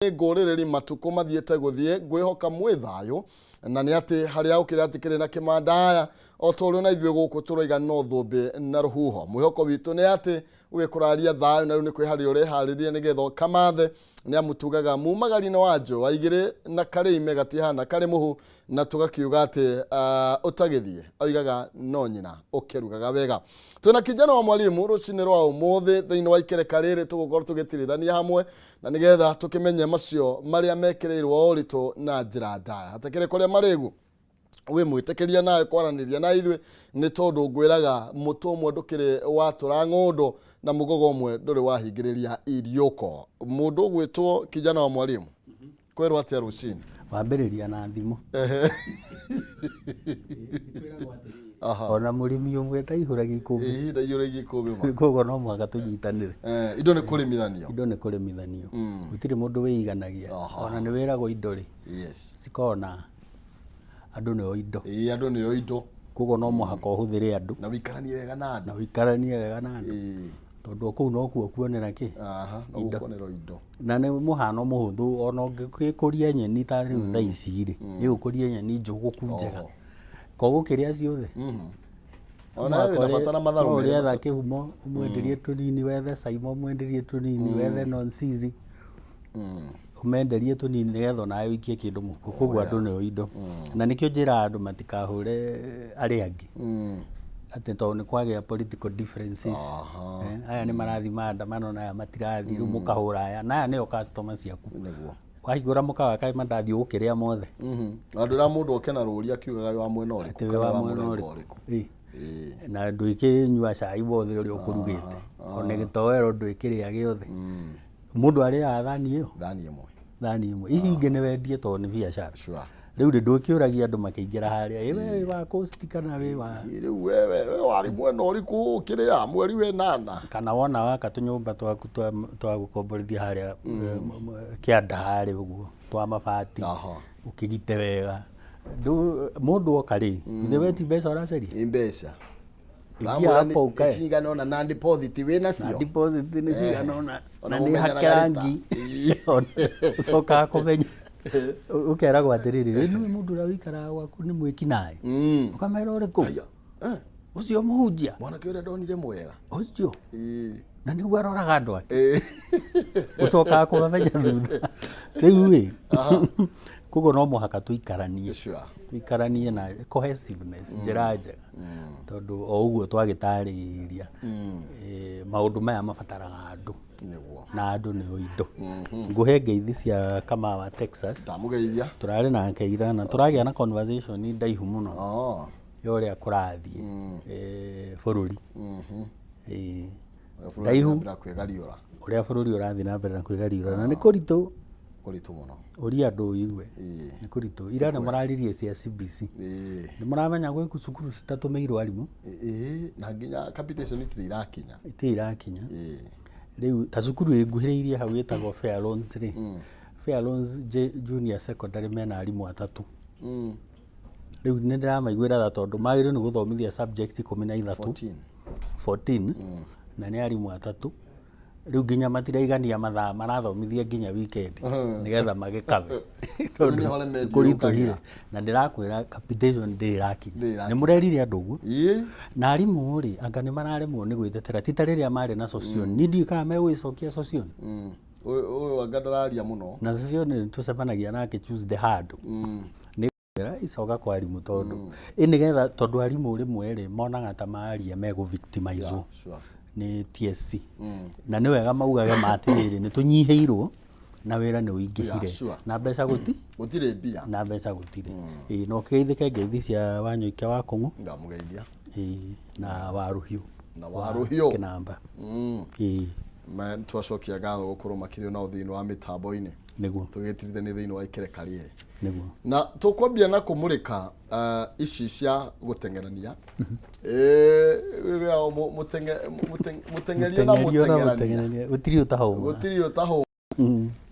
Ngũrĩrĩri matukũ mathiĩte gũthiĩ ngwĩhoka mwĩ thayũ na nĩ atĩ harĩa ũkĩrĩ atĩ kĩrĩ na kĩmandaya o ta ũrĩa na ithuĩ gũkũ tũroiga no thũmbĩ na rũhuho. Mwĩhoko witũ nĩ atĩ ũgĩkũraria thayũ na rĩu nĩ kwĩharĩria ũreharĩria nĩgetha ũkamathe nĩ amu tugaga mumagari-inĩ wa njũa igĩrĩ na karĩime gatihana karĩ mũhu na tũgakiuga atĩ ũtagĩthiĩ oigaga no nyina ũkĩrugaga wega. Twĩna kijana wa mwalimu rũcinĩ rwa ũmũthĩ thĩinĩ wa ikereka rĩrĩ tũgũkorwo tũgĩtirithania hamwe na nĩgetha tũkĩmenye macio marĩa mekĩrĩirwo ũritũ na njĩra ndaya. Hatakĩrĩ kũrĩa marĩgu wĩ mwĩtĩkĩria nawe kwaranĩria na ithuĩ nĩ tondũ ngwĩraga mũtũ ũmwe ndũkĩrĩ watũra ng'ũndũ na mũgogo ũmwe ndũrĩ wahingĩrĩria iriũko. Mũndũ ũgwĩtwo kijana wa mwalimu kwĩrwo atĩa rũcinĩ? Wambĩrĩria na thimũ. Ona mũrĩmi ũmwe ndaihũragia ikũmbĩ. Ĩĩ, ndaihũragia ikũmbĩ ma. Koguo no mũhaka tũnyitanĩre. Eh, indo nĩ kũrĩmithanio. Indo nĩ kũrĩmithanio. Gũtirĩ mũndũ wĩiganagia. Ona nĩ wĩragwo indo rĩ, cikoragwo na andũ nĩo indo. Ĩĩ, andũ nĩo indo. Koguo no mũhaka ũhũthĩre andũ. Na ũikaranie wega na andũ. Na ũikaranie wega na andũ. Tondũ o kũu nokuo kuonera kĩ? Aha, no Indo. kuonera indo. Na nĩ mũhano mũhũthũ ona ũngĩkũria nyeni ta rĩu thaa ici rĩ, ĩgũkũria nyeni njũgũku njega. Ko gũkĩrĩa ciothe? Ona we wĩna bata na matharũ No merĩ. ũrĩetha kĩhumo ũmwenderie tũnini, wethe caimo ũmwenderie tũnini, wethe nonsizi ũmenderie tũnini nĩgetha onawe ũikie kĩndũ mũhuko. Koguo andũ nĩo indo. Na nĩkĩo njĩraga andũ matikahũre arĩa angĩ. Atĩ tondũ nĩ kwagĩa political differences. Aya nĩ marathiĩ maandamano na aya matirathiĩ, rĩu mũkahũra aya. Na aya nĩo customer ciaku. Nĩguo. Wahingũra mũkawa kaĩ mandathi ũgũkĩrĩa mothe. Na ndwĩra mũndũ oke na rũri akiugaga wĩ wa mwena ũrĩkũ Atĩ wĩ kana wa wa mwena mũrengo ũrĩkũ. ũrĩkũ. Ĩ. Na ndwĩkĩnyua cai wothe ũrĩa ũkũrugĩte. Ona gĩtoero ndwĩkĩrĩa gĩothe. Mũndũ arĩaga thani ĩyo? Thani ĩmwe. Thani ĩmwe. Ici ingĩ nĩ wendie tondũ nĩ biacara. Sure. Rĩu rĩ ndũkĩũragia andũ makĩingĩra harĩa, ĩ we wĩ wa Coast kana wĩ wa Rĩu we we we warĩ mwena ũrĩkũ ũkĩrĩa mweri wenana? Kana wona waka tũnyũmba twaku twa twa gũkomborithia harĩa kĩanda harĩa ũguo twa mabati ũkĩgite wega. Mũndũ oka rĩ, githĩ we ti mbeca ũracaria? Nĩ mbeca. Ingia Ũramwĩra hapo ukae. cigana ũna na deposit wĩ nacio? Na deposit nĩ cigana ũna Ona na nĩ mũmenyanaga hake rĩ ta. rangi. Ũcokaga kũmenya ũkeragwo atĩrĩrĩ, ĩ nĩũĩ mũndũ ũrĩa ũikaraga gwaku nĩ mwĩkinaĩ? Ũkamera ũrĩkũ? Aya. Ũcio mũhunjia? Mwanake ũrĩa ndonire mwega. Ũcio? Na nĩguo aroraga andũ ake. Ũcokaga kũmamenya thutha. Rĩu ĩ, koguo no mũhaka tũikaranie. Tũikaranie na cohesiveness, njĩra njega. Tondũ o ũguo twagĩtarĩria, maũndũ maya mabataraga andũ. Nĩguo. Na andũ nĩo indo. Ngũhe ngeithi cia Kamau wa Texas. Ndamũgeithia. Tũrarĩ nake ira na tũragĩa na conversation ndaihu mũno. Ya ũrĩa kũrathiĩ bũrũri. Ũrĩa bũrũri Ndaihu. ũrathiĩ na mbere na kwĩgariũra. Ũrĩa bũrũri ũrathiĩ na mbere na kwĩgariũra. Na nĩ kũritũ. Kũritũ mũno. Ũria andũ ũigue. Nĩ kũritũ. Ira nĩ mũraririe cia CBC. Nĩ mũramenya gwĩ cukuru citatũmĩirwo arimũ? Ĩĩ, na nginya capitation itirĩ irakinya. Itirĩ irakinya. Rĩu ta cukuru ĩnguhĩrĩirie hau ĩtagwo Fair Loans rĩ, Fair Loans Junior Secondary mena arimũ atatũ. Rĩu nĩ ndĩramaiguĩra tha tondũ magĩrĩirwo nĩ gũthomithia subject 13. 14. 14, na nĩ arimũ atatũ. Rĩu nginya matiraigania mathaa marathomithia nginya weekend nĩgetha magĩkabe. Tondũ Nĩ hore mendio kũritũhire. ũkagĩa. Na ndĩrakwĩra capitation ndĩrĩ ĩrakinya. Ndĩrĩ ĩrakinya. Nĩ mũrerire andũ ũguo? Ĩĩ. Na arimũ rĩ, anga nĩ mararemwo nĩ gwĩtetera ti ta rĩrĩa marĩ na Sossion. Niĩ ndiũĩ kana megũgĩcokia Sossion. Ũyũ anga ndararia mũno. Na Sossion nĩ tũcemanagia nake Tuesday handũ. Nĩ icoka kwa arimũ tondũ ĩ nĩgetha tondũ arimũ rĩmwe rĩ monaga ta maria megũ victimize Yeah, sure. nĩ TSC. Na nĩ wega maugage ma atĩrĩrĩ nĩ tũnyihĩirwo na wĩra nĩ ũingĩhire. Yeah, sure. Na mbeca gũti? Gũtirĩ mbia. Na mbeca gũtirĩ. Ĩĩ na ũkĩgeithĩke ngeithi cia Wanyoike wa Kũng'ũ. Ndamũgeithia. Ĩĩ na wa Rũhiũ. Na wa Rũhiũ. Kĩnamba. Ĩĩ. Ma twacokia ngatho gũkorwo makĩrĩ nao thĩinĩ wa mĩtambo-inĩ. Nĩguo. Tũgĩtirithania thĩinĩ wa ikereka rĩrĩ. Nĩguo. Na tũkwambia na kũmũrĩka ici cia gũteng'erania. Eh, wĩra mũteng'erio na Mũteng'erio na mũteng'erania. mũteng'erania. Gũtirĩ ũtahũma. Gũtirĩ ũtahũma.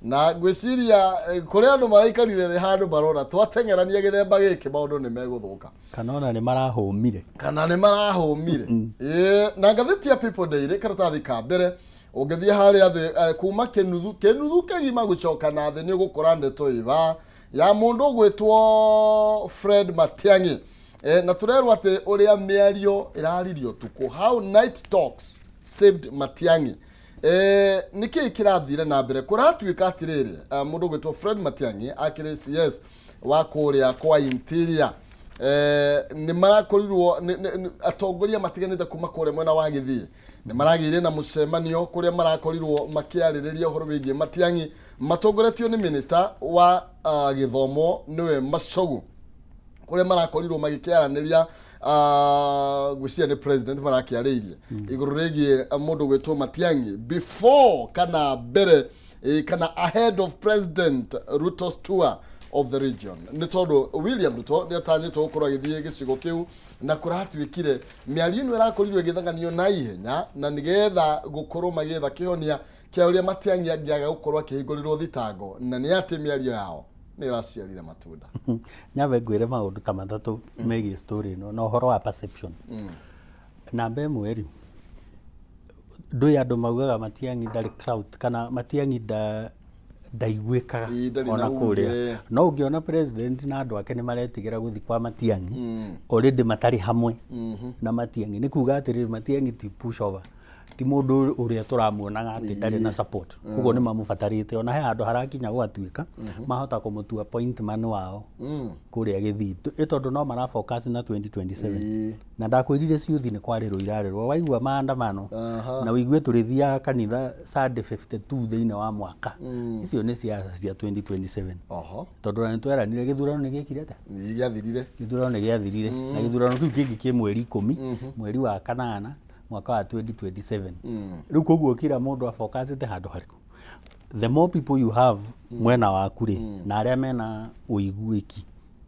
Na ngwĩciria kũrĩ andũ maraikarire thĩ handũ marona twateng'erania gĩthemba gĩkĩ maũndũ nĩ megũthũka. Kana ona nĩ marahũmire. Kana nĩ marahũmire. Na ngathĩti ya People Daily karatathi ka mbere. Ũngĩthiĩ harĩa thĩ kuma kĩnuthu kĩnuthu kĩgima gũcoka na thĩ, nĩ ũgũkora ndeto ĩba ya mũndũ ũgwĩtwo Fred Matiang'i. Na tũrerwo atĩ ũrĩa mĩario ĩraririo ũtukũ, how night talks saved Matiang'i. Nĩ kĩĩ kĩrathire na mbere? Kũratuĩka atĩrĩrĩ, mũndũ ũgwĩtwo Fred Matiang'i akĩrĩ CS wa kũrĩa kwa Interior, nĩ marakorirwo atongoria matiganĩte kuma kũrĩa mwena wa Gĩthii nĩ maragĩire na mũcemanio kũrĩa marakorirwo makĩarĩrĩria ũhoro wĩgiĩ Matiang'i, matongoretio nĩ minister wa gĩthomo nĩwe Machogu, kũrĩa marakorirwo magĩkĩaranĩria, ngwĩciria nĩ president marakĩarĩirie igũrũ rĩgiĩ mũndũ gwĩtwo Matiang'i before kana mbere kana ahead of President Ruto's tour of the region, nĩ tondũ William Ruto nĩ atanyĩtwo gũkorwo agĩthiĩ gĩcigo kĩu, na kũratuĩkire mĩario ĩno ĩrakorirwo ĩgĩthaganio na ihenya na nĩgetha gũkorwo magĩetha kĩhonia kĩa ũrĩa Matiang'i angĩaga gũkorwo akĩhingũrĩrwo thitango, na nĩ atĩ mĩario yao nĩ ĩraciarire matunda. Nyambe ngwĩre maũndũ ta matatũ megiĩ story ĩno na ũhoro wa perception. Namba ĩmwe rĩ, ndũĩ andũ maugaga Matiang'i ndarĩ clout kana Matiang'i ndaiguĩkaga Ĩ, ndarĩ ona na kũrĩa uge. No ũngĩona president na andũ ake nĩ maretigĩra gũthiĩ kwa Matiang'i already matarĩ hamwe na Matiang'i, nĩ kuga atĩrĩrĩ, Matiang'i ti pushover, ti mũndũ ũrĩa tũramuonaga atĩ ndarĩ na support. Koguo nĩ mamũbatarĩte, ona he handũ harakinya gũgatuĩka mahota kũmũtua point man wao kũrĩa Gĩthii, ĩ tondũ no mara focus na 2027. Na ndakwĩrire ciũthi nĩ kwarĩrwo irarĩrwo, waigua maandamano na ũigue tũrĩthiaga kanitha Sunday 52 thĩinĩ wa mwaka, icio nĩ siasa cia 2027. Tondũ ona nĩtweranire gĩthurano nĩ gĩekire atĩa? Nĩ gĩathirire. Gĩthurano nĩ gĩathirire, na gĩthurano kĩu kĩngĩ kĩ mweri 10 mweri wa kanana mwaka wa 2027. Rĩu koguo kila mũndũ afocusĩte handũ harĩkũ? The more people you have mwena waku rĩ, na arĩa mena ũiguĩki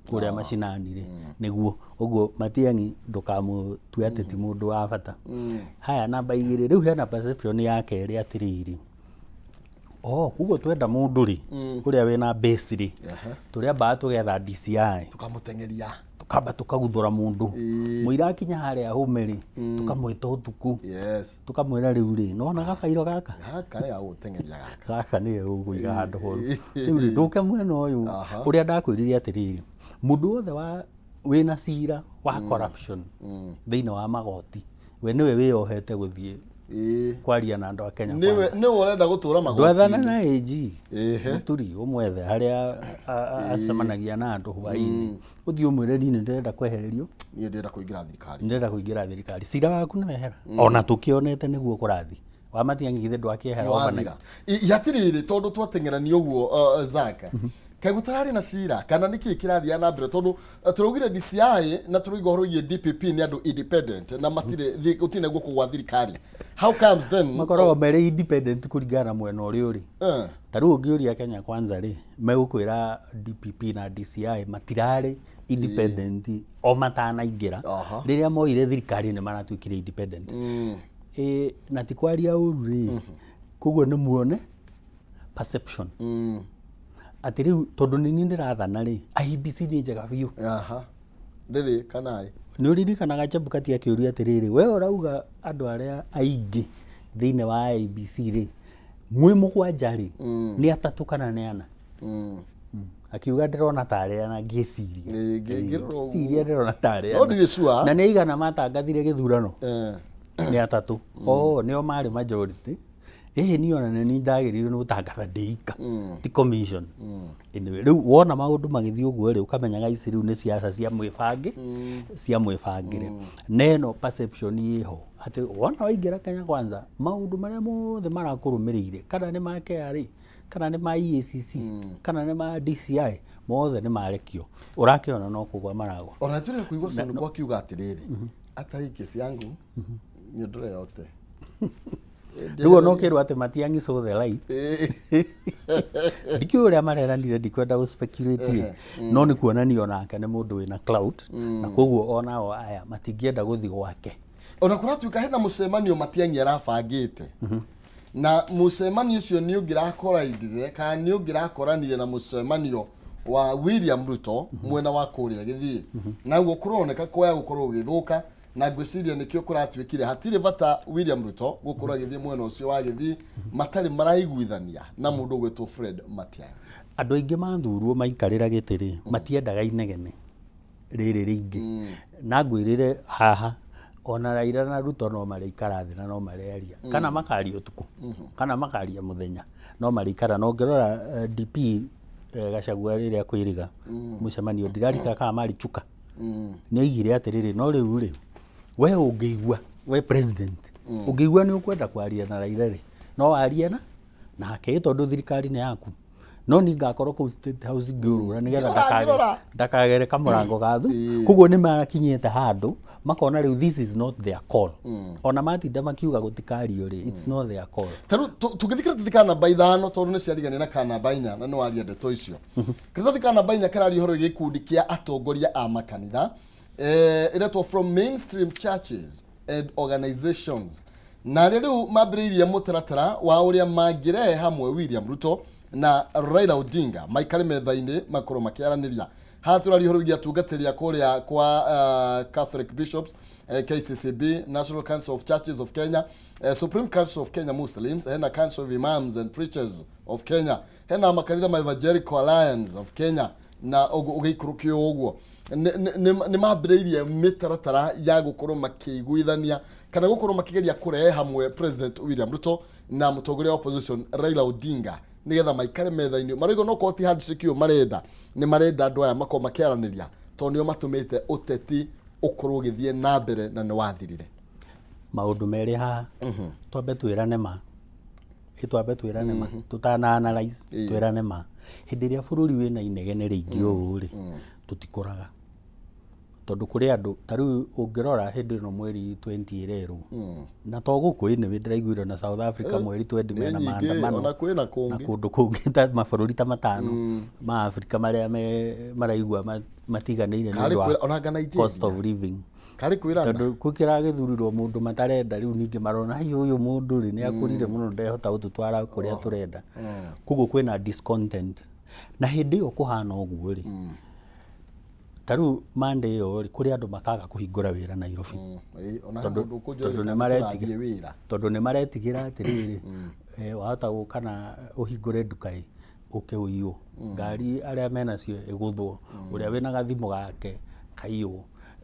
kũrĩa macinani rĩ, nĩguo ũguo Matiang'i ndũkamũtue atĩ ti mũndũ wa bata. Haya, namba igĩrĩ, rĩu hena perception ya kerĩ atĩrĩrĩ, oh, koguo twenda mũndũ rĩ, ũrĩa wĩna base rĩ, tũrĩambaga tũgetha DCI, Tũkamũteng'eria, tukamba tukaguthũra mũndũ mũira akinya harĩa hũme rĩ, tukamwĩta ũtukũ, tukamwĩra rĩu rĩ, nĩwona gabairo gaka? Gaka nĩ gagũteng'eria gaka. Gaka nĩ gũkũiga handũ horu. Rĩu rĩ, ndũke mwena ũyũ. Ũrĩa ndakwĩrire atĩrĩrĩ, mũndũ wothe wa wĩna cira wa corruption thĩinĩ wa magoti, we nĩwe wĩyohete gũthiĩ kwaria na andũ a Kenya Nĩwe Kwanza. Nĩwe ũrenda gũtũra Ndwathana magoti-inĩ. Na AG Mũturi ũmwethe harĩa acemanagia na andũ hwainĩ, ũthiĩ ũmwĩre niĩ nĩ ndĩrenda kwehererio. Niĩ ndĩrenda kũingĩra thirikari. Ndĩrenda kũingĩra thirikari, cira waku nĩ wehera. Ona tũkĩonete nĩguo kũrathi wa Matiang'i, githĩ ndwakĩehera overnight? Wathira. Hatirĩrĩ, tondũ twateng'erania ũguo, Zaka, kaĩ gũtararĩ na cira kana nĩ kĩĩ kĩrathiaga na mbere? Tondũ tũraugire DCI na tũrauga ũhoro wĩgiĩ DPP nĩ andũ independent na matirĩ gũtirĩ na guoko gwa thirikari. How comes then? Makoragwo marĩ independent kũringana na mwena ũrĩa ũrĩ. Ta rĩu ũngĩũria Kenya Kwanza rĩ, megũkwĩra DPP na DCI matirarĩ independent o matanaingĩra. Rĩrĩa moire thirikari nĩ maratuĩkire independent. Ĩ, na ti kwaria ũru rĩ, koguo nĩ muone perception atĩ rĩu tondũ nĩ niĩ ndĩrathana rĩ, IEBC nĩ njega biũ. Aha, ndĩrĩ kana ĩ? Nĩ ũririkanaga Chebukati akĩũria atĩrĩrĩ, we ũrauga andũ arĩa aingĩ thĩinĩ wa IEBC rĩ, mwĩ mũgwanja rĩ, nĩ atatũ kana nĩ ana? Akiuga ndĩrona tarĩ ana ngĩciria. Ĩ, ngĩrora ũguo. Ngĩciria ndĩrona tarĩ No ana. ndirĩ sure. Na nĩ aigana matangathire gĩthurano? Nĩ atatũ. Oh, nĩo marĩ majority. Ĩhĩ, niĩ ona nĩ niĩ ndagĩrĩirwo nĩ gũtangatha ndĩ ika, ti commission. Anyway, rĩu wona maũndũ magĩthiĩ ũguo rĩ, ũkamenyaga ici rĩu nĩ siasa cia mwĩbangĩ, cia mwĩbangĩre. Na ĩno perception ĩho atĩ wona waingĩra Kenya Kwanza, maũndũ marĩa mothe marakũrũmĩrĩire, kana nĩ ma KRA, kana nĩ ma EACC, kana nĩ ma DCI, mothe nĩ marekio, ũrakĩona no kũgwa maragwa. Ona tũrĩ kũigua Sonko akiuga atĩrĩrĩ, hata hii kesi yangu niondore yote. Rĩu ona ũkĩrwo atĩ Matiang'i saw the light, ndikĩũĩ ũrĩa mareranire, ndikwenda gũ speculate rĩ, no nĩ kuonania onake nĩ mũndũ wĩna clout, na koguo onao aya matingĩenda gũthiĩ gwake. Ona kũratuĩka hena mũcemanio Matiang'i arabangĩte, na mũcemanio ũcio nĩ ũngĩrakoraindire kana nĩ ũngĩrakoranire na mũcemanio wa William Ruto mwena wa kũrĩa Gĩthii, naguo kũroneka kwaya gũkorwo ũgĩthũka. Na ngwĩciria nĩkĩo kũratuĩkire hatirĩ bata William Ruto gũkorwo agĩthiĩ mwena ũcio wa gĩthiĩ matarĩ maraiguithania na mũndũ ũgwĩtwo Fred Matiang'i. Andũ aingĩ mathurwo maikarĩra gĩtĩ rĩ, matiendaga inegene rĩrĩ rĩingĩ. Na ngwĩrĩre haha, ona Raila na Ruto no marĩikara thĩ na no marearia, kana makaria ũtukũ, kana makaria mũthenya, no marĩikara. Na ũngĩrora DP Gachagua rĩrĩa kwĩrĩga mũcemanio, ndirarikana kana marĩ Chuka, nĩ oigire atĩrĩrĩ, no rĩu rĩ, we ũngĩigua, we president, ũngĩigua nĩ ũkwenda kwaria na Raila rĩ, no warie na nake tondũ thirikari nĩ yaku. No niĩ ngakorwo kũu State House ngĩũrũra nĩgetha Ngĩrora, ngĩrora. ndakagere kamũrango ga thu. Koguo nĩ makinyĩte handũ makona rĩu this is not their call. Ona matinda makiuga gũtikario rĩ, it's not their call. Ta rĩu tũngĩthiĩ kĩratathi ka namba 5, tondũ nĩ ciarigania na ka namba 4 na nĩ waria ndeto icio. Kĩratathi ka namba 4 kĩraria ũhoro wĩgiĩ gĩkundi kĩa atongoria a makanitha, ĩretwo From Mainstream Churches and Organizations, na arĩa rĩu mambĩrĩirie mũtaratara wa ũrĩa mangĩrehe hamwe William Ruto na Raila Odinga maikare metha-inĩ makorwo makĩaranĩria. Haha tũraria ũhoro wĩgiĩ atungatĩri a kũrĩa kwa Catholic Bishops, KCCB, National Council of Churches of Kenya, Supreme Council of Kenya Muslims, hena Council of Imams and Preachers of Kenya, hena makanitha ma Evangelical Alliance of Kenya, na ũguo ũgĩikũrũkio ũguo. Nĩ mambĩrĩirie mĩtaratara ya gũkorwo makĩiguithania kana gũkorwo makĩgeria kũrehe hamwe President William Ruto na mũtongoria wa opposition Raila Odinga nĩgetha maikare metha-inĩ. Marauga no korwo ti handshake ĩyo marenda, nĩ marenda andũ aya makorwo makĩaranĩria tondũ nĩo matũmĩte ũteti ũkorwo ũgĩthiĩ na mbere na nĩ wathirire. Maũndũ merĩ haha, twambe twĩrane ma, ĩ twambe twĩrane ma tũtana analyze, twĩrane ma. Hĩndĩ ĩrĩa bũrũri wĩna inegene rĩingĩ ũũ rĩ, tũtikũraga, tondũ kũrĩ andũ ta rĩu ũngĩrora hĩndĩ ĩno mweri 20 ĩrerwo na to gũkũ, anyway ndĩraiguire na South Africa mweri 20 nĩ mena nyingĩ, maandamano ona kwĩna na kũngĩ. Kũndũ kũngĩ ta mabũrũri ta matano ma Afrika marĩa maraigua matiganĩire nĩ Karĩ ũndũ wa onanga Nigeria. Cost of living. Karĩ kwĩrana. Tondũ kũkĩragĩthurirwo mũndũ matarenda, rĩu ningĩ marona ai ũyũ mũndũ rĩ nĩ akũrire mũno, ndehota gũtũtwara kũrĩa tũrenda, koguo kwĩna discontent. Na hĩndĩ ĩyo kũhana ũguo rĩ, ta rĩu Monday ĩyo rĩ, kũrĩ andũ makaga kũhingũra wĩra Nairobi. Ĩ, ona he Tondũ mũndũ ũkũnjũria tondũ kana nĩ maretigĩra tũrathiĩ wĩra. Tondũ nĩ maretigĩra atĩrĩrĩ, wahota gũka na ũhingũre nduka ĩ ũke ũiywo ngari, arĩa menacio ĩgũthwo, ũrĩa wĩna gathimũ gake kaiywo.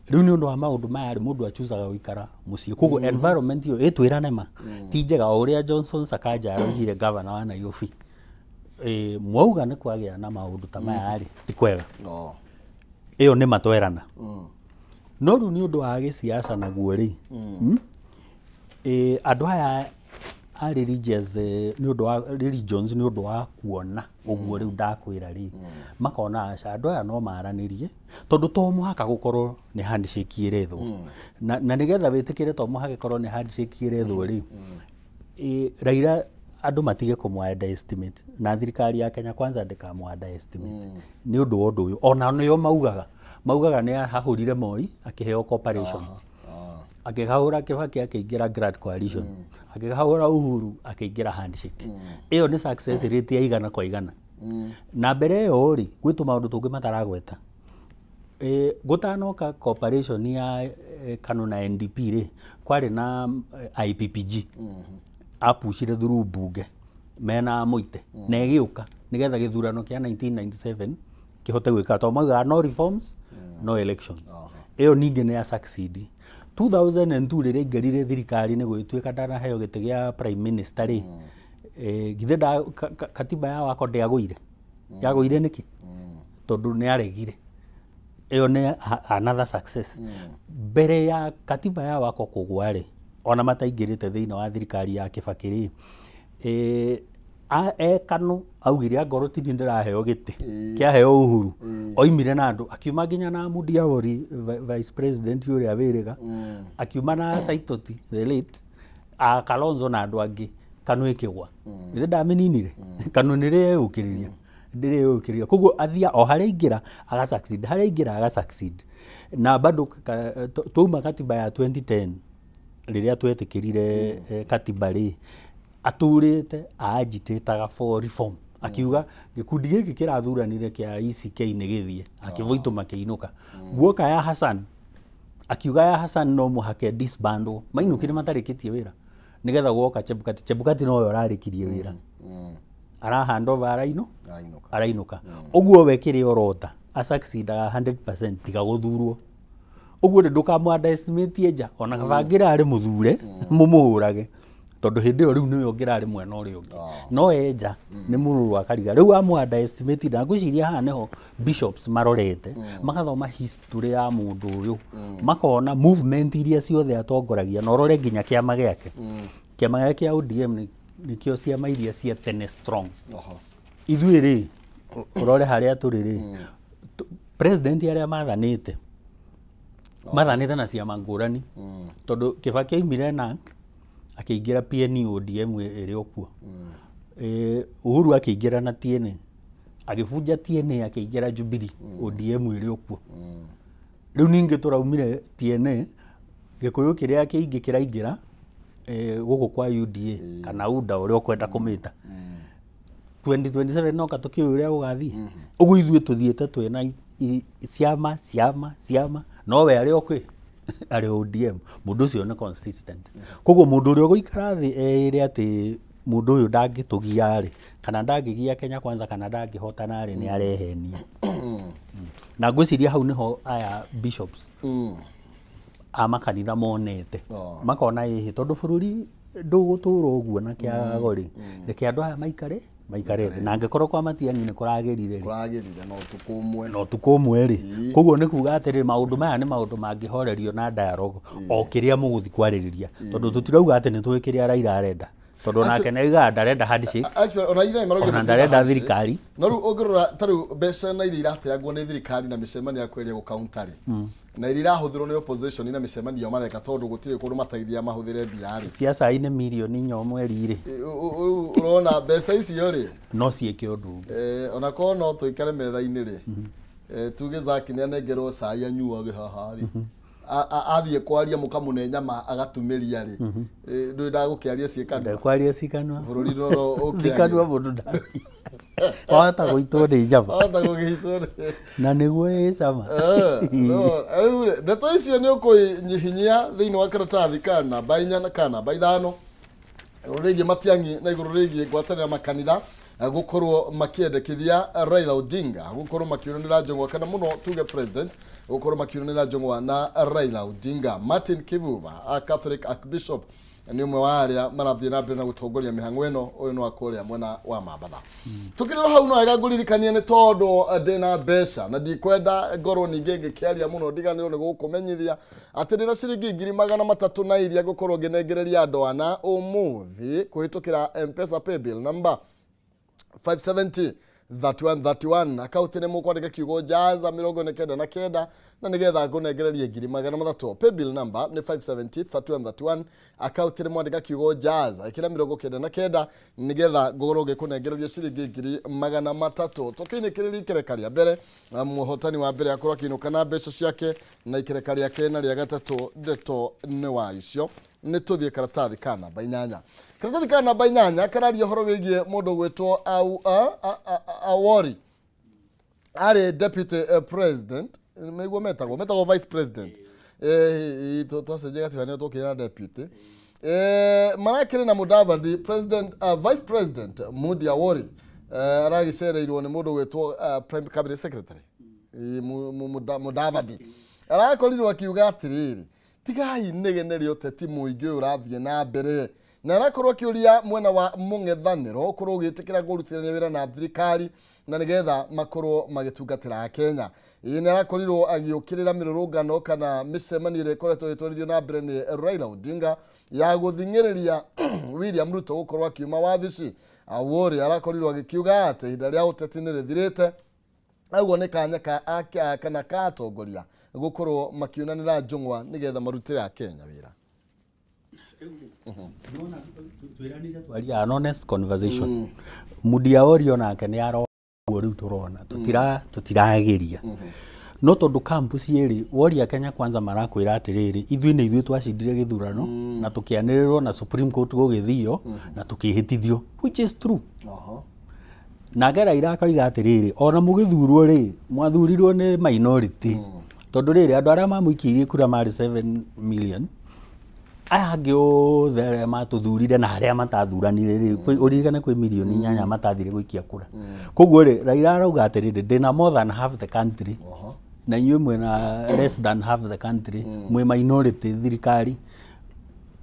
Rĩu nĩ ũndũ wa maũndũ maya rĩ, mũndũ achuzaga gũikara mũciĩ, koguo environment ĩyo ĩtwĩrane ma ti njega. O ũrĩa Johnson Sakaja araugire, governor wa Nairobi, mwauga nĩ kwagĩa na maũndũ ta maya rĩ, ti kwega. Ĩyo nĩ matwerana. No rĩu nĩ ũndũ wa gĩsiasa naguo rĩ, andũ aya a religious, nĩ ũndũ wa religions, nĩ ũndũ wa kuona ũguo rĩu ndakwĩra rĩ, makona aca, andũ aya no maranĩrie tondũ to mũhaka gũkorwo nĩ handshake ĩrethwo. Na nĩgetha wĩtĩkĩre to mũhaka ĩkorwo nĩ handshake ĩrethwo rĩ, Raila andũ matige kũmũ underestimate na thirikari ya Kenya Kwanza ndĩkamũ underestimate nĩ ũndũ wa ũndũ ũyũ. Ona nĩo maugaga nĩ ahahũrire Moi akĩheo cooperation, akĩhahũra Kibaki akĩingĩra Grand Coalition, akĩhahũra Uhuru akĩingĩra handshake. Ĩyo nĩ success rate ya 100%. Na mbere ĩyo rĩ, gwĩ tũmaũndũ tũngĩ mataragweta. Gũtanoka cooperation ya KANU na NDP rĩ, kwarĩ na IPPG apucire through mbunge mena Mũite na ĩgĩũka nĩgetha gĩthurano kĩa 1997 kĩhote gwĩka, tondũ maugaga no reforms, no elections. Ĩyo ningĩ nĩ ya succeed. 2002 rĩrĩa aingĩrire thirikari-inĩ, gũgĩtuĩka ndanaheo gĩtĩ gĩa prime minister rĩ, githĩ katiba ya wako ndĩagũire? Yagũire nĩkĩ? Tondũ nĩ aregire. Ĩyo nĩ another success. Mbere ya katiba ya wako kũgwa rĩ, ona mataingĩrĩte thĩinĩ wa thirikari ya Kibaki rĩ, e KANU augire angorwo ti niĩ ndĩraheo gĩtĩ kĩaheo Uhuru, oimire na andũ akiuma nginya na Mudiawori, vice president ũrĩa wĩrĩga, akiuma na Saitoti the late a Kalonzo na andũ angĩ. KANU ĩkĩgwa. Ithe ndamĩninire? KANU nĩ rĩeyũkĩrĩria, ndĩrĩyũkĩrĩria. Koguo athia o harĩa aingĩra aga succeed, harĩa aingĩra aga succeed. Na bado twauma katiba ya 2010, rĩrĩa twetĩkĩrire katiba rĩ, aturĩte agitateaga for reform, akiuga gĩkundi gĩkĩ kĩrathuranire kĩa ECK nĩ gĩthiĩ, akĩvoitũ makĩinũka. Guoka ya Hassan Akiuga ya Hassan no mũhaka disbandwo, mainũkire matarĩkĩtie wĩra nĩgetha gwoka Chebukati. Chebukati nowe ũrarĩkirie wĩra, ara hand over, araino Arainũka. Arainũka. Ũguo we kĩrĩa ũrota asucceedaga 100% tiga gũthurwo. Ũguo rĩ, ndũkamũ underestimate nja ona kaba angĩrarĩ mũthure mũmũhũrage, tondũ hĩndĩ ĩyo rĩu nĩwe ũngĩrarĩ mwena ũrĩa ũngĩ, no enja nĩ mũrũrũ akariga. Rĩu amũ underestimate, na ngwĩciria haha nĩho bishops marorete, magathoma history ya mũndũ ũyũ, makona movement iria ciothe atongoragia, na ũrore nginya kĩama gĩake, kĩama gĩake kĩa ODM nĩkĩo ciama iria cia tene strong. Ithuĩ rĩ, ũrore harĩa tũrĩ rĩ, president arĩa mathanĩte mathanĩte na ciama ngũrani, tondũ Kibaki aimire NARC akĩingĩra PNU, ODM ĩrĩ o kuo. Uhuru akĩingĩra na TNA, agĩbunja TNA, akĩingĩra Jubilee, ODM ĩrĩ o kuo. Rĩu ningĩ tũraumire TNA, Gĩkũyũ kĩrĩa kĩingĩ kĩraingĩra gũkũ kwa UDA kana UDA, ũrĩa ũkwenda kũmĩta. 2027 noka tũkĩũĩ ũrĩa gũgathiĩ. Ũguo ithuĩ tũthiĩte twĩna ciama ciama ciama, no we arĩ o kwĩ arĩ ODM. Mũndũ ũcio nĩ consistent. Koguo mũndũ ũrĩa ũgũikara thĩ eĩre atĩ mũndũ ũyũ ndangĩtũgia rĩ, kana ndangĩgia Kenya Kwanza, kana ndangĩhotana rĩ, nĩ arehenia. Na ngwĩciria hau nĩho aya bishops a makanitha monete, makona ĩhĩ, tondũ bũrũri ndũgũtũra ũguo na kĩagago rĩ, reke andũ aya maikare maikare thĩ, na angĩkorwo kwa Matiang'i nĩ kũragĩrire rĩ, Kũragĩrire na ũtukũ ũmwe. Na ũtukũ ũmwe rĩ. Koguo nĩ kuga atĩrĩ, maũndũ maya nĩ maũndũ mangĩhorerio na dialogue, o kĩrĩa mũgũthiĩ kwarĩrĩria, tondũ tũtirauga atĩ nĩ tũĩ kĩrĩa Raila arenda, tondũ onake nĩ augaga ndarenda handshake. Actually, ona ira marauga ona matirenda ndarenda handshake. Thirikari. No rĩu ũngĩrora ta rĩu mbeca na iria irateangwo nĩ thirikari na mĩcemanio ya kweria gũkaunta rĩ, na iria irahũthĩrwo nĩ opposition na mĩcemanio mareka, tondũ gũtirĩ kũndũ mateithia mahũthĩre mbia rĩ, cia cai nĩ mirioni 4 o mweri rĩ. Ũrona mbeca icio rĩ, no ciĩke ũndũ ũngĩ. Ona korwo no tũikare metha-inĩ rĩ, tuge Zaki nĩ anengerwo cai anyuage haha rĩ, athiĩ kwaria mũkamũne nyama agatumĩria rĩ, ndũĩ ndagũkĩaria ciĩ kanua. Ndekwaria cikanua. Bũrũri no cikanua mũndũ ndaria wahota gũitwo nĩ nyama. Wahota gũgĩitwo nĩ na nĩguo ĩ cama. Rĩu rĩ, ndeto icio nĩ ũkũnyihinyia thĩinĩ wa karatathi ka namba 4 na ka namba 5, igũrũ rĩgiĩ Matiang'i na igũrũ rĩgiĩ ngwatanĩro ya makanitha gũkorwo makĩendekithia Raila Odinga gũkorwo makiunanĩra njũng'wa, kana mũno tuge president gũkorwo makiunanĩra njũng'wa na Raila Odinga. Martin Kivuva, a Catholic Archbishop, nĩ ũmwe wa arĩa marathiĩ na mbere na gũtongoria mĩhang'o ĩno. Ũyũ nĩ wa kũrĩa mwena wa Mambatha. Tukĩrĩra hau, no wega ngũririkanie, nĩ tondũ ndĩna mbeca na ndikwenda ngorwo ningĩ ngĩkĩaria mũno ndiganĩrwo nĩ gũkũmenyithia atĩ ndĩna ciringi 300,000 na iria ngũkorwo ngĩnengereria andũ ana ũmũthĩ kũhĩtũkĩra M-Pesa paybill number 570 3131. Akaunti nĩ mũkwandĩka kiugo jaza 49 na nĩgetha ngũnengererie 300,000. Paybill number nĩ 570 3131. Akaunti nĩ mwandĩka kiugo jaza, ĩkĩra 99, nĩgetha ngorwo ngĩkũnengereria ciringi 300,000. Tũkĩinĩkĩrĩria ikereka rĩa mbere, na mũhotani wa mbere akorwo akĩinũka na mbeca ciake, na ikereka rĩa kerĩ na rĩa gatatũ, ndeto nĩ wa icio. Nĩ tũthiĩ karatathi ka namba 8. Karatathi ka namba 8 kararia ũhoro wĩgiĩ mũndũ gwĩtwo Awori, arĩ deputy president, nĩguo metagwo vice president. Twacenjia gatiba nĩo tũkĩrĩ na deputy. Marakĩrĩ na Mudavadi president, vice president Moody Awori aragĩcereirwo nĩ mũndũ gwĩtwo prime cabinet secretary Mudavadi. Arakorirwo akiuga atĩrĩrĩ, tigai inegene rĩa ũteti mũingĩ ũyũ ũrathiĩ na mbere, na arakorwo akĩũria mwena wa mũng'ethanĩro ũkorwo ũgĩtĩkĩra kũrutithania wĩra na thirikari na nĩgetha makorwo magĩtungatĩra Akenya. Ĩĩ, nĩ arakorirwo agĩũkĩrĩra mĩrũrũngano kana mĩcemanio ĩrĩa ĩkoretwo ĩgĩtwarithio na mbere nĩ Raila Odinga ya gũthing'ĩrĩria William Ruto gũkorwo akiuma wabici. Awori arakorirwo agĩkiuga atĩ ihinda rĩa ũteti nĩ rĩthirĩte, ũguo nĩ kanya ka kana ka atongoria gũkorwo makiunanĩra njũng'wa nĩgetha marutĩre Akenya wĩra. Twĩranire twaria an honest conversation. Moody Awori onake nĩ aro ũguo rĩu tũrona tũtirageria, no tondũ kampu cierĩ woria Kenya Kwanza marakwĩra atĩrĩrĩ, ithuĩ nĩ ithuĩ twacindire gĩthurano na tũkĩanĩrĩrwo na Supreme Court gũgĩthio na tũkĩhĩtithio, which is true. Nake Raila akoiga atĩrĩrĩ, ona mũgĩthurwo rĩ, mwathurirwo nĩ minority. Tondũ rĩrĩ, andũ arĩa mamũikĩirie kura marĩ 7 million, aya angĩ othe arĩa matũthurire na arĩa matathuranire rĩ, ũririkane kwĩ mirioni 8 matathire gũikia kura. Koguo rĩ, Raila arauga atĩrĩrĩ, ndĩna more than half the country, na inyuĩ mwĩna less than half the country, mwĩ minority thirikari,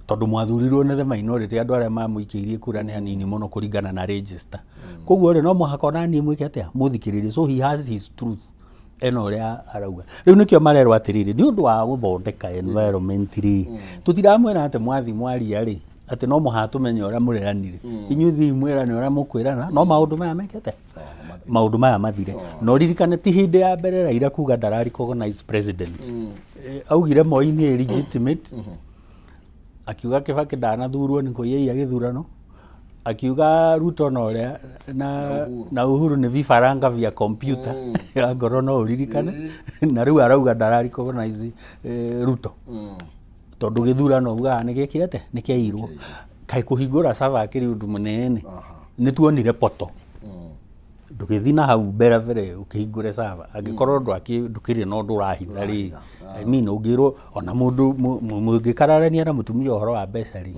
tondũ mwathurirwo nĩ the minority, andũ arĩa mamũikĩirie kura nĩ anini mũno kũringana na register. Koguo rĩ, no mũhaka ona niĩ mwĩke atĩa, mũthikĩrĩrie. So he has his truth, ena ũrĩa arauga. Rĩu nĩkĩo marerwo atĩrĩrĩ, nĩ ũndũ wa gũthondeka environment rĩ, tũtiramwĩra atĩ mwathi mwaria rĩ, atĩ no mũhaka tũmenye ũrĩa mũreranire. Inyuĩ thiĩ mwĩrane ũrĩa mũkwĩrana, no maũndũ maya mekete maũndũ maya mathire. Na ũririkane ti hĩndĩ ya mbere Raila kuga ndara recognize president. Augire Moi nĩ illegitimate, akiuga Kibaki ndanathurwo nĩ kũiyaia gĩthurano, akiuga Ruto na ũrĩa na, na Uhuru nĩ vifaranga vya computer, angorwo no ũririkane. Na rĩu arauga ndara recognize Ruto tondũ gĩthurano augaga nĩ gĩekire atĩa, nĩ kĩairwo. Kaĩ kũhingũra server akĩrĩ ũndũ mũnene? Nĩ tuonire poto ndũgĩthiĩ na hau mbere mbere ũkĩhingũre server, angĩkorwo ndũkĩrĩ na ũndũ ũrahitha rĩ. I mean, ũngĩrwo ona mũndũ mũngĩkararania na mũtumia ũhoro wa mbeca rĩ,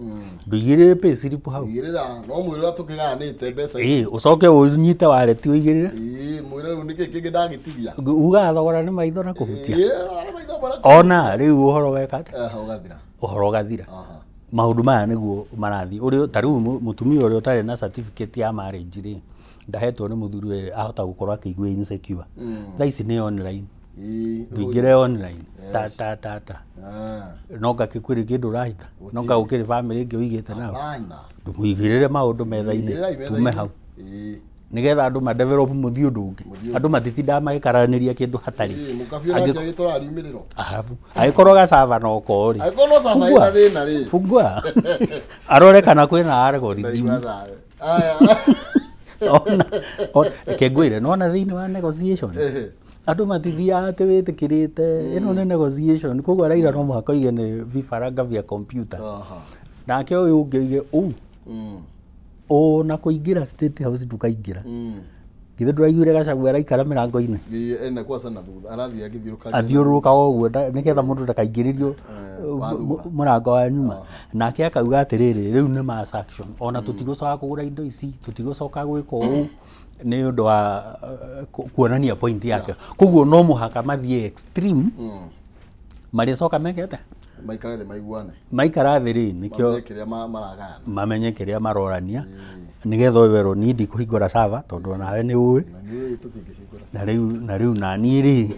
ndũigĩrĩre pay slip hau. Igĩrĩra no mwĩre ũrĩa tũkĩgayanĩte mbeca ici. Ũcoke ũnyite wallet ũigĩrĩre. Ĩĩ, mwĩre rĩu nĩkĩ kĩngĩ ndagĩtigia. Ugaga thogora nĩ maitho na kũhutia. Ĩĩ, maitho marĩa- Ona rĩu ũhoro weka atĩa? Ũgathira. Ũhoro ũgathira. Maũndũ maya nĩguo marathiĩ. Ũrĩa ta rĩu mũtumia ũrĩa ũtarĩ na certificate ya marriage rĩ, ndahetwo nĩ mũthuri we, ahota gũkorwo akĩigua insecure. Thaa ici nĩ online. Ndũingĩre online ta ta ta ta. No ngakĩkwĩrĩ kĩndũ ũrahitha, no nga gũkĩrĩ family ĩngĩ ũigĩte nayo. Hapana. Ndũmũigĩrĩre maũndũ metha-inĩ. Igĩrĩrai metha-inĩ. Tume hau nĩgetha andũ ma develop mũthiĩ ũndũ ũngĩ. Andũ matitindaga magĩkararanĩria kĩndũ hatarĩ. Mũkabi onake agĩtwara riumĩrĩro. Arabu angĩkorwo gacaba no ko rĩ, Angĩkorwo no server fungua. ĩna thĩna rĩ. Fungua arore kana kwĩna algorithm. Ndaigua thayũ. Aya. Ona reke ngwĩre, nona thĩinĩ wa negotiations andũ matithiaga atĩ wĩtĩkĩrĩte ĩno nĩ negotiation. Koguo Raila no mũhaka oige nĩ vifaranga vya computer, nake ũyũ ũngĩ oige ũu ona kũingĩra State House ndũkaingĩra. Githĩ ndũraiguire Gachagua araikara mĩrango-inĩ? Ĩĩ, ena kwaca na thutha arathiĩ agĩthiũrũka. Athiũrũrũkaga ũguo nĩgetha mũndũ ndakaingĩrĩrio wa thutha. Mũrango wa nyuma. Nake akauga atĩrĩrĩ, rĩu nĩ mass action, ona tũtigũcoka kũgũra indo ici, tũtigũcoka gwĩka ũũ, nĩ ũndũ wa kuonania point yake. Koguo no mũhaka mathiĩ extreme, marĩcoka meke atĩa? Maikare thĩ maiguane. Maikara thĩ rĩ, nĩkĩo Mamenye kĩrĩa maragayana. Mamenye kĩrĩa marorania, nĩgetha ũyũ werwo niĩ ndikũhingũra server tondũ onawe nĩ ũĩ. Na nĩ tũtingĩhingũra. Na rĩu naniĩ rĩ,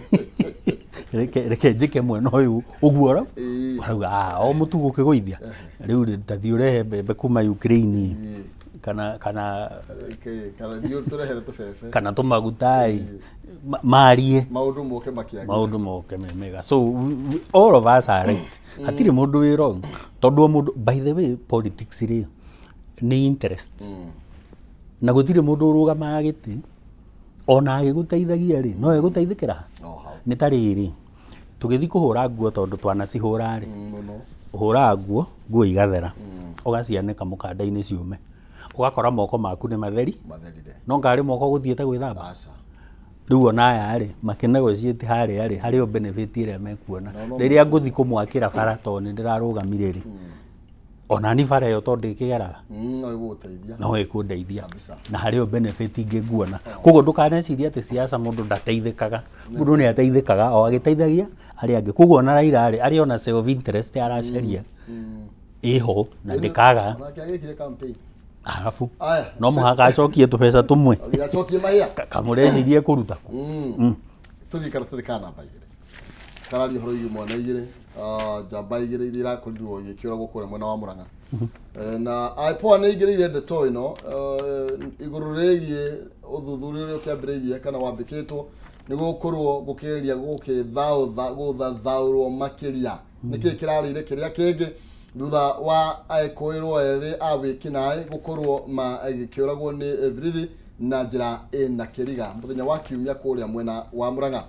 reke njĩke mwena ũyũ ũguo ũrauga, "Ah, o mũtugo ũkĩgũithia rĩu rĩ, tathiĩ ũrehe mbembe kuma Ukraine kana Kana thiĩ tũrehere tũbebe. Kana tũmaguta ĩ, marie." Maũndũ moke makĩagĩra. Maũndũ moke me mega. So all of us are right, hatirĩ mũndũ wĩ wrong, tondũ o mũndũ, by the way, politics rĩ, nĩ interest, na gũtirĩ mũndũ ũrũgamaga gĩtĩ ona agĩgũteithagia rĩ, no egũteithĩkĩra. O hau. Nĩ ta rĩrĩ, tũgĩthiĩ kũhũra nguo, tondũ twanacihũra rĩ, Mũno. Ũhũraga nguo igathera, ũgacianĩka mũkanda-inĩ ciũme, ũgakora moko maku nĩ matheri. Matherire. No ngarĩ moko gũthiĩte gwĩthamba. Aca. Rĩu ona aya rĩ, makĩnegotiate harĩa rĩ, harĩ o benefit ĩrĩa mekuona. No, no. Rĩrĩa ngũthi kũmwakĩra bara, tondũ nĩ ndĩrarũgamire rĩ, ona ni bara ĩyo tondũ ndĩkĩgeraga, No ĩgũgũteithia. No ĩkũndeithia. Kabisa. Na harĩ o benefit ingĩ nguona. Koguo ndũkanecirie atĩ siasa mũndũ ndateithĩkaga. Mũndũ nĩ ateithĩkaga o agĩteithagia arĩa angĩ. Koguo ona Raila rĩ, arĩ ona self interest aracaria ĩho na ndĩkaga. Onake agĩkire campaign. Arabu Aya. no mũhaka acokie tũbeca tũmwe. Acokie mahĩa. Kamũrehirie kũruta kũ? Tũthiĩ karatathi ka namba 2, kararia ũhoro wĩgiĩ mwana 2, njamba 2 iria irakorirwo igĩkĩũragwo kũrĩa mwena wa Mũrang'a. Na IPOA nĩ ĩingĩrĩire ndeto ĩno igũrũ rĩgiĩ ũthuthuria ũrĩa ũkĩambĩrĩirie kana wambĩkĩtwo nĩguo gũkorwo gũkĩgeria gũkĩthaũtha gũthathaũrwo makĩria nĩkĩ kĩrarĩire kĩrĩa kĩngĩ thutha wa ekũĩrwo erĩ a wĩkinaĩ gũkorwo magĩkĩũragwo nĩ birithi na njĩra ĩna kĩriga mũthenya wa Kiumia kũrĩa mwena wa Mũrang'a.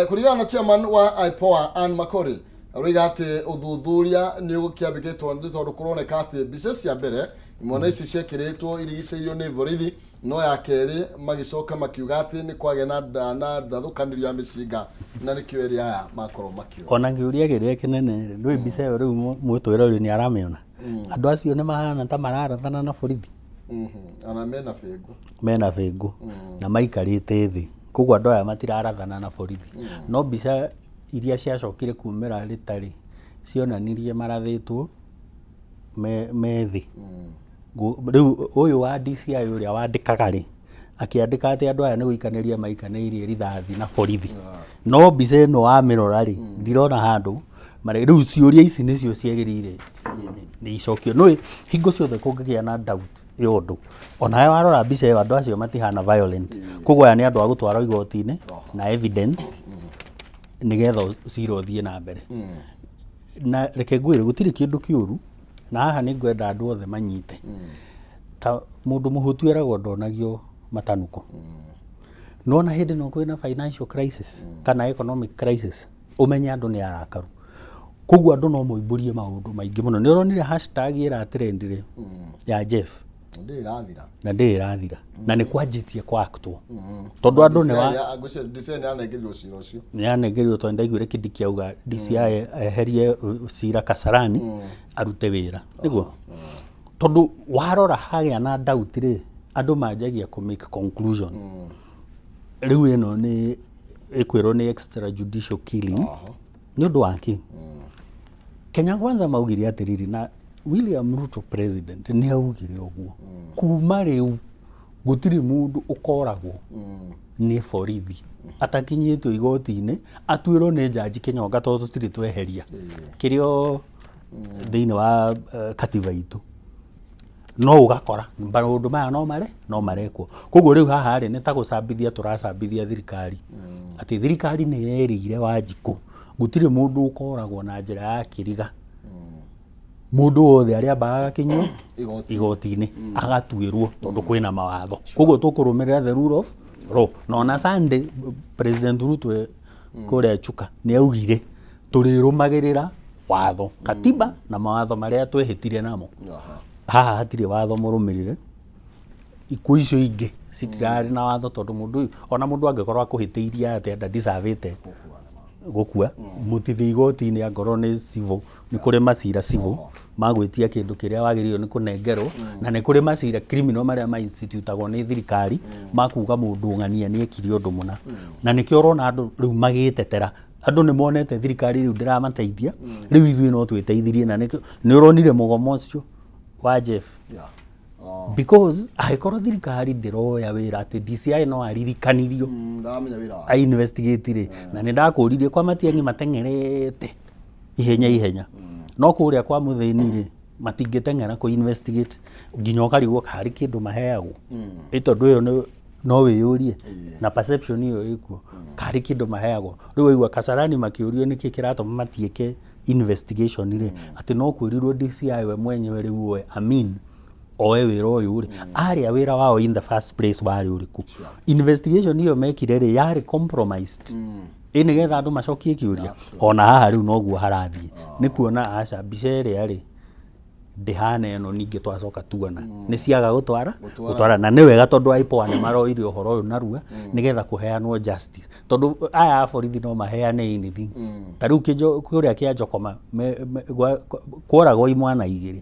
Kũringana na chairman wa IPOA Ann Makori, aroiga atĩ ũthuthuria nĩ ũkĩambĩkĩtwo nĩ tondũ kũroneka atĩ mbica cia mbere nĩ Imwana ici ciekĩrĩtwo irigicĩirio nĩ borithi, no ya kerĩ magĩcoka makiuga atĩ nĩ kwagĩa na na ndathũkanĩrio ya mĩcinga na nĩkĩo erĩ aya makorwo makĩũra. Ona kĩũria kĩrĩa kĩnene rĩ, ndũĩ mbica ĩyo rĩu mwĩtwĩrori nĩ aramĩona, andũ acio nĩ mahana ta mararathana na borithi. Ona mena bĩngũ. Mena bĩngũ na maikarĩte thĩ, koguo andũ aya matirarathana na borithi. No mbica iria ciacokire kumĩra rĩtarĩ cionanirie marathĩtwo me thĩ. Rĩu ũyũ wa DCI ũrĩa wandĩkaga rĩ, akĩandĩka atĩ andũ aya nĩ gũikanĩria maikanĩirie rithathi na borithi. No mbica ĩno wamĩrora rĩ, ndirona handũ marĩ. Rĩu ciũria ici nĩcio ciagĩrĩire nĩ icokio. Nĩũĩ hingo ciothe kũngĩgĩa na doubt ya ũndũ, onawe warora mbica ĩyo andũ acio matihana violent. Koguo aya nĩ andũ a gũtwarwo igoti-inĩ na evidence nĩgetha cira ũthiĩ na mbere. Na reke ngwĩre gũtirĩ kĩndũ kĩũru, na haha nĩ ngwenda andũ othe manyite. Ta mũndũ mũhũtu eragwo ndonagio matanuko. No ona hĩndĩ ĩno kwĩna financial crisis kana economic crisis, ũmenye andũ nĩ arakaru. Koguo andũ no moimbũrie maũndũ maingĩ mũno. Nĩ ũronire hashtag ĩra trend rĩ ya Jeff? Ndĩrĩ ĩrathira. Na ndĩrĩ ĩrathira. Na nĩ kwanjĩtie kwa actwo. Tondũ andũ nĩ wa Ngwĩciria DCI nĩ yanengerirwo cira ũcio. Nĩ yanengerirwo, tondũ ndaiguire Kindiki auga DCI eherie cira Kasarani arute wĩra. Nĩguo? Tondũ warora hagĩa na doubt rĩ, andũ manjagia kũ make conclusion. Rĩu ĩno nĩ ĩkwĩrwo nĩ extrajudicial killing. Nĩ ũndũ wa kĩ? Kenya Kwanza maugire atĩrĩrĩ, na William Ruto president nĩ augire ũguo, kuma rĩu gũtirĩ mũndũ ũkoragwo nĩ borithi atakinyĩtio igoti-inĩ atuĩrwo nĩ jaji kĩnyonga, tondũ tũtirĩ tweheria kĩrĩa thĩinĩ wa katiba itũ. No ũgakora maũndũ maya no mare no marekwo. Koguo rĩu haha rĩ, nĩ ta gũcambithia tũracambithia thirikari, atĩ thirikari nĩ yerĩire Wanjikũ gũtirĩ mũndũ ũkoragwo na njĩra ya kĩriga, mũndũ wothe arĩambaga agakinyio Igoti. Igoti-inĩ agatuĩrwo, tondũ kwĩna mawatho. Koguo tũkũrũmĩrĩra the rule of law. Na ona Sunday President Ruto kũrĩa Chuka nĩ augire tũrĩrũmagĩrĩra watho, katiba na mawatho marĩa twehĩtire namo. Haha hatirĩ watho mũrũmĩrĩre. Ikuũ icio ingĩ citirarĩ na watho, tondũ mũndũ ũyũ, ona mũndũ angĩkorwo akũhĩtĩirie atĩa, nda-deservĩte gũkua. Mũtithĩ igoti-inĩ, angorwo nĩ civil, nĩ kũrĩ macira civil ma gwĩtia kĩndũ kĩrĩa wagĩrĩirwo nĩ kũnengerwo, na nĩ kũrĩ macira criminal marĩa ma institutagwo nĩ thirikari ma kuga mũndũ ng'ania nĩ ekire ũndũ mũna. Na nĩkĩo ũrona andũ rĩu magĩtetera. Andũ nĩ monete thirikari rĩu ndĩramateithia, rĩu ithuĩ no twĩteithirie. Na nĩkĩo nĩ ũronire mũgomo ũcio wa Jeff. Because angĩkorwo thirikari ndĩroya wĩra atĩ DCI no aririkanirio Ndaramenya wĩra wake. A investigate rĩ, na nĩ ndakũririe kwa Matiang'i mateng'erete ihenya ihenya, no kũrĩa kwa Mũthĩni rĩ, matingĩteng'era kũ investigate nginya ũkarigwo harĩ kĩndũ maheagwo. Ĩ tondũ ĩyo no wĩyũrie na perception ĩyo ĩkuo, karĩ kĩndũ maheagwo. Rĩu waigua Kasarani makĩũrio nĩkĩ kĩratũma matiĩke investigation rĩ, atĩ no kwĩrirwo DCI we mwenyewe rĩu oe Amin oe wĩra ũyũ rĩ, arĩa wĩra wao in the first place warĩ ũrĩkũ? Investigation ĩyo mekire rĩ, yarĩ compromised ĩ nĩgetha andũ macokie kĩũria. Ona haha rĩu noguo harathiĩ, nĩ kuona aca mbica ĩrĩa rĩ ndĩhana ĩno. Ningĩ twacoka tuona nĩ ciaga gũtwara. Gũtwara. Gũtwara na nĩ wega, tondũ IPOA nĩ maroire ũhoro ũyũ narua nĩgetha kũheanwo justice, tondũ aya a borithi no maheane anything. Ta rĩu kũrĩa kĩa Njokoma kworagwo imwana igĩrĩ,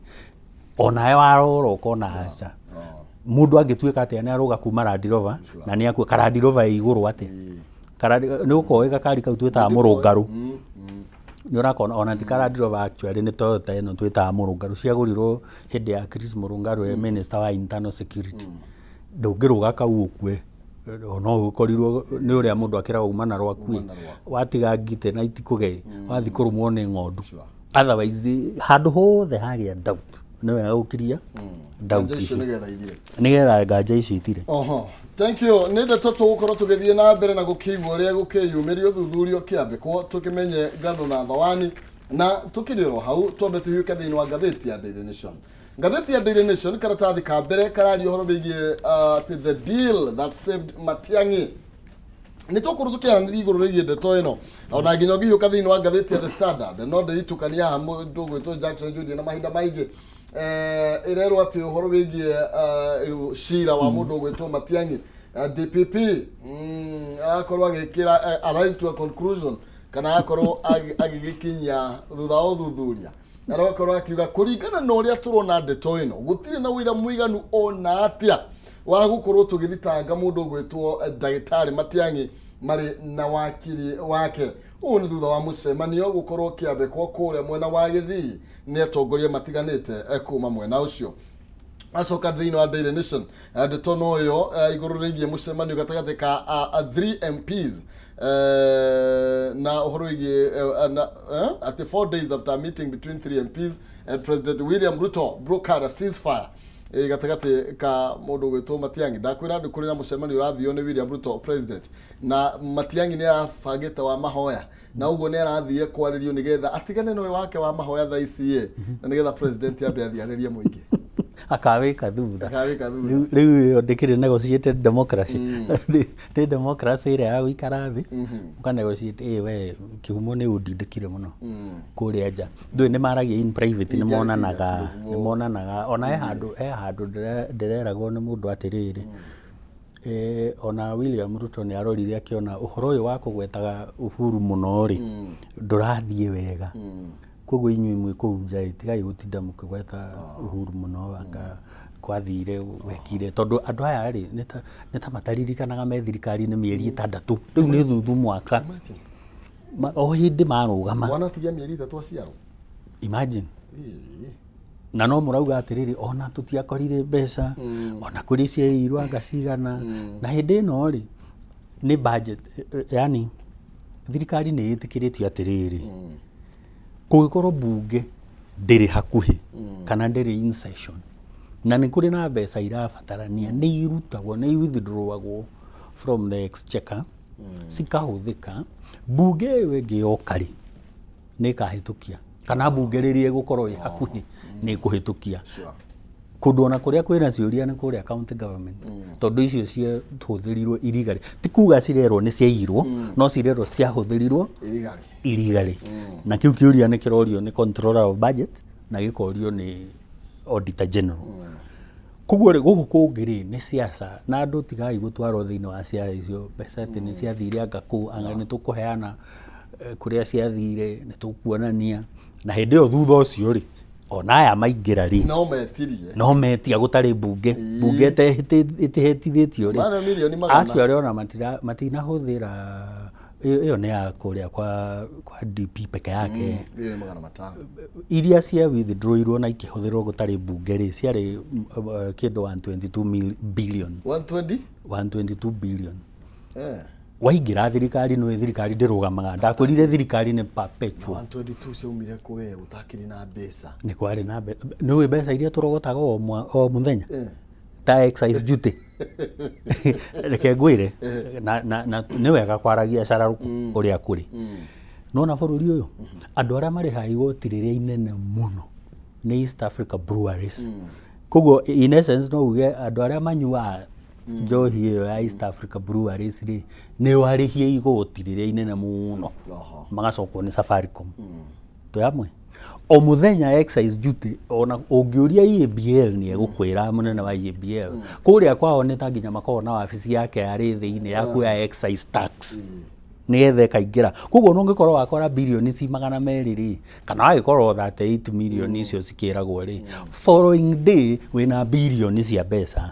onawe warora ũkona aca mũndũ angĩtuĩka atĩa nĩ arũga kuma Land Rover na nĩ akua ka Land Rover ĩ igũrũ atĩa. Nĩ ũkoĩ gakari kau twĩtaga mũrũngarũ, nĩ ũrakona ona ti ka Land Rover actually, nĩ Toyota ĩno twĩtaga mũrũngarũ, ciagũrirwo hĩndĩ ya Chris Mũrũngarũ e minister wa internal security. Ndũngĩrũga kau ũkue, no ũkorirwo nĩ ũrĩa mũndũ akĩragwo uma na rwaku watiga ngite na itikũgee wathiĩ kũrũmwo nĩ ng'ondu. Otherwise handũ hothe hagĩa doubt, nĩ wega gũkiria doubt Nganja icio icio nĩgetha ithire. Nĩgetha nganja icio ithire. Oho, thank you. Nĩ ndeto tũgũkorwo tũgĩthiĩ na mbere na gũkĩigua ũrĩa gũkĩyumĩria ũthuthuria ũkĩambĩkwo, tũkĩmenye ngano na thawani. Na tũkĩrĩ oro hau, twambe tũhiũke thĩinĩ wa ngathĩti ya Daily Nation. Ngathĩti ya Daily Nation, karatathi ka mbere kararia ũhoro wĩgiĩ atĩ the deal that saved Matiang'i. Nĩ tũkũrũ tũkĩaranĩria igũrũ rĩgiĩ ndeto ĩno, ona nginya ũngĩhiũka thĩinĩ wa ngathĩti ya The Standard. No ndĩitukania haha, mũndũ ũgwĩtwo Jackson Julian na mahinda maingĩ. Ĩrerwo atĩ ũhoro wĩgiĩ cira wa mũndũ ũgwĩtwo Matiang'i, DPP agakorwo agĩkĩra arrive to a conclusion, kana agakorwo agĩgĩkinyia thutha wa ũthuthuria, arakorwo akiuga kũringana na ũrĩa tũrona ndeto ĩno, gũtirĩ na ũira mũiganu ona atĩa wa gũkorwo tũgĩthitanga mũndũ ũgwĩtwo ndagĩtarĩ Matiang'i marĩ na wakiri wake. Ũũ nĩ thutha wa mũcemanio gũkorwo ũkĩambĩkwo kũrĩa mwena wa Gĩthii nĩ atongoria matiganĩte kuma mwena ũcio. Acoka thĩinĩ wa Daily Nation, ndeto no ĩyo igũrũ rĩgiĩ mũcemanio gatagatĩ ka 3 MPs na ũhoro wĩgiĩ atĩ 4 days after a meeting between three MPs and President William Ruto brokered a ceasefire gatagatĩ ka mũndũ ũgwĩtwo Matiang'i. Ndakwĩra andũ, kũrĩ na mũcemanio ũrathio nĩ William Ruto president, na Matiang'i nĩ arabangĩte wa mahoya, na ũguo nĩ arathire kwarĩrio nĩgetha atigane na ũyũ wake wa mahoya thaa ici ĩ, na nĩgetha president ambe athiĩ arĩrie mũingĩ. Akawĩka thutha. Akawĩka thutha. Rĩu ĩyo ndĩkĩrĩ negotiated democracy. Nĩ democracy ĩrĩa ya gũikara thĩ ũka negotiate. Ĩ we kĩhumo nĩ ũndindĩkire mũno kũrĩa nja, ndũĩ nĩ maragia in private, nĩ Ingĩarĩ monanaga serious, nĩ monanaga. Ona he handũ ndĩreragwo nĩ mũndũ atĩrĩrĩ, ona William Ruto nĩ arorire akĩona ũhoro ũyũ wa kũgwetaga Uhuru mũno rĩ, ndũrathiĩ wega. Koguo inyuĩ mwĩ kũu nja ĩ, tigai gũtinda mũkĩgweta Uhuru mũno, anga kwathire wekire, tondũ andũ aya rĩ, nĩ ta mataririkanaga me thirikari-inĩ mĩeri 6, rĩu nĩ thuthu mwaka. Imagine. O hĩndĩ marũgama. Mwana atigia mĩeri 3 aciarwo. Imagine. Ĩĩ. Na no mũrauga atĩrĩrĩ, ona tũtiakorire mbeca, ona kũrĩ ciairwo anga cigana. Na hĩndĩ ĩno rĩ, nĩ budget, yani thirikari nĩ ĩtĩkĩrĩtio atĩrĩrĩ, kũngĩkorwo mbunge ndĩrĩ hakuhĩ kana ndĩrĩ in session na nĩ kũrĩ na mbeca irabatarania, nĩ irutagwo, nĩ withdrawagwo from the exchequer, cikahũthĩka. Mbunge ĩyo ĩngĩ yoka rĩ, nĩ ĩkahĩtũkia, kana mbunge rĩrĩa ĩgũkorwo ĩ hakuhĩ nĩ ĩkũhĩtũkia. Kũndũ ona kũrĩa kwĩna ciũria nĩ kũrĩa county government, tondũ icio ciahũthĩrirwo illegally. Ti kuga cirerwo nĩ ciaiyirwo, no cirerwo ciahũthĩrirwo illegally. Illegally. Na kĩu kĩũria nĩ kĩrorio nĩ controller of budget na gĩkorio nĩ auditor general. Koguo rĩ, gũkũ kũngĩ rĩ, nĩ siasa, na andũ tigai gũtwarwo thĩinĩ wa siasa icio. Mbeca atĩ nĩ ciathire anga kũ, anga nĩ tũkũheana kũrĩa ciathire, nĩ tũkuonania. Na hĩndĩ ĩyo thutha ũcio rĩ, ona aya maingĩra rĩ, no metirie. No metia gũtarĩ mbunge, mbunge ĩtĩhĩtithĩtio rĩ. Mana mirioni magana. Actually ona matinahũthĩra ĩyo nĩ ya kũrĩa kwa DP peke yake. Mirioni 500. Iria cia withdrawirwo na ikĩhũthĩrwo gũtarĩ mbunge rĩ, ciarĩ kĩndũ 122 billion. 120. 122 billion. Waingĩra thirikari, nĩ thirikari ndĩrũgamaga. Ndakwĩrire thirikari nĩ perpetual. 122 ciaumire kũ we gũtakĩrĩ na mbeca? Nĩ kwarĩ na nĩ ũĩ mbeca iria tũrogotaga o mũthenya ta excise duty. Reke ngwĩre, na nĩ wega kwaragia cararũkũ ũrĩa kũrĩ. Nona bũrũri ũyũ, andũ arĩa marĩhaga igoti rĩrĩa inene mũno nĩ East Africa Breweries. Koguo in essence no uge andũ arĩa manyuaga njohi ĩyo ya East Africa Breweries rĩ, nĩo arĩhie igoti rĩrĩa inene mũno. Magacokwo nĩ Safaricom. Twĩ hamwe? O mũthenya excise duty, ona ũngĩũria EABL nĩ egũkwĩra, mũnene wa EABL kũrĩa kwao nĩ ta nginya makoragwo na wabici yake yarĩ thĩinĩ ya kuoya excise tax nĩgetha ĩkaingĩra. Koguo ona ũngĩkorwo wakora birioni ci 200 rĩ, kana wagĩkorwo 38 million icio cikĩragwo rĩ, following day wĩna birioni cia mbeca.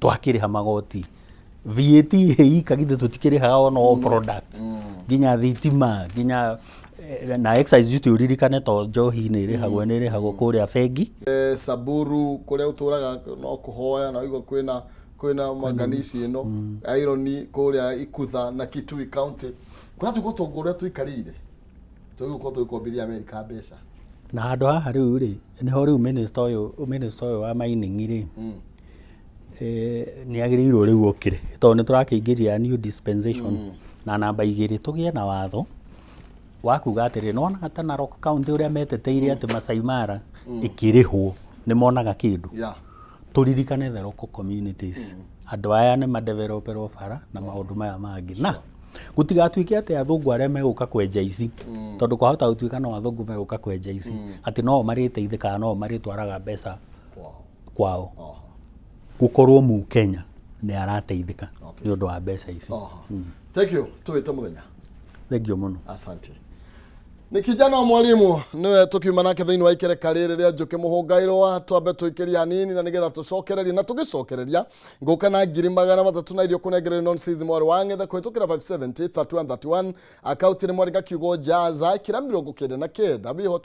Twakĩrĩha magoti, VAT ĩika, githĩ tũtikĩrĩhaga ona o product, nginya thitima, nginya na excise duty? Ũririkane to njohi nĩ ĩrĩhagwo, nĩ ĩrĩhagwo kũrĩa bengi. Samburu kũrĩa ũtũraga no kũhoya na ũigua kwĩna manganese ĩno, iron kũrĩa Ikutha na Kitui County, kũrĩa tũgũtonga ũrĩa tũikarĩire tũgũkorwo tũgĩkombithia Amerika mbeca. Na handũ haha rĩu rĩ, nĩho rĩu minister ũyũ wa mining rĩ, nĩ agĩrĩirwo rĩu okĩre, tondũ nĩ tũrakĩingĩria new dispensation. Na namba 2, tũgĩe na watho wa kuga atĩrĩ, nĩwonaga ta Narok County ũrĩa meteteire atĩ Masai Mara ĩkĩrĩhwo nĩ monaga kĩndũ. Tũririkane the local communities, andũ aya nĩ madeveloperwo bara na maũndũ maya mangĩ, na Gũtigatuĩke atĩ athũngũ arĩa megũka kwenja ici, tondũ kwahota gũtuĩka no athũngũ megũka kwenja ici, atĩ no o marĩteithĩkaga, no o marĩtwaraga mbeca Kwao. Kwao. Gũkorwo Mũkenya nĩ arateithĩka nĩ ũndũ wa mbeca ici. Oho. Thank you, tũwĩte mũthenya. Thengiũ mũno. Asante. Nĩ kijana wa mwalimu niwe tukiuma nake thĩinĩ wa ikereka rĩrĩ rĩa njũkĩ mũhũngairwa. Twambe tũikĩrie hanini na nĩgetha tũcokererie, na tũgĩcokereria ngũka na 300,000 na irio kũnengererio non season mwarĩ wa ng'ethe kũhĩtũkĩra 570 31 31 akaunti nĩ mwarĩka kiugo jaza kĩra 99 wĩhote.